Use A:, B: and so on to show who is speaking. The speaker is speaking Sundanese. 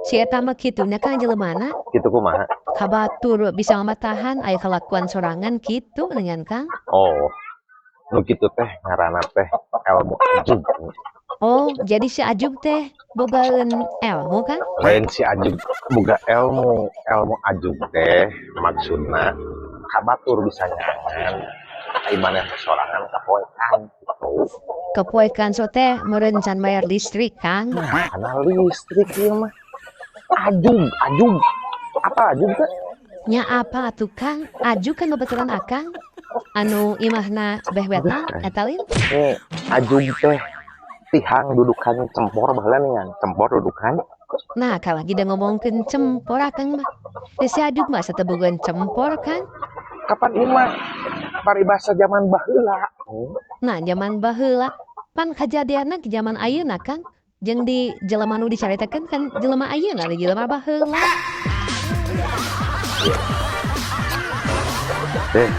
A: Si eta mah kitu nya, Kang, jelemana.
B: Kitu kumaha?
A: Ka batur bisa mamatahan aya kalakuan sorangan kitu dengan, Kang.
B: Oh, nu kitu teh ngaranna teh ilmu ajug.
A: Oh, jadi si Ajug teh bogaeun ilmu, Kang?
B: Lain si Ajug boga ilmu, ilmu ajug teh maksudna ka batur bisa nyangan. Ai maneh sorangan kapoekan gitu.
A: Kapoekan so teh meureun can bayar listrik, Kang.
B: Nah, karena listrik ieu mah. Ajug, ajug. Apa ajug teh?
A: Nya apa atuh, Kang? Ajug kan babaturan Akang. Anu imahna beh wetan eta lain?
B: Nih, ajug teh tihang dudukan cempor baheula nih kan. Cempor dudukan.
A: Nah, kalau lagi udah ngomongkeun cempor, Akang mah. Teh si Ajug mah teu bogaeun cempor, Kang.
B: Kapan ieu mah paribasa zaman baheula. Oh.
A: Nah, zaman baheula pan kajadianna di zaman ayeuna, Kang. Jeung di jelema nu dicaritakeun kan jelema ayeuna, di jelema baheula.
B: Teh.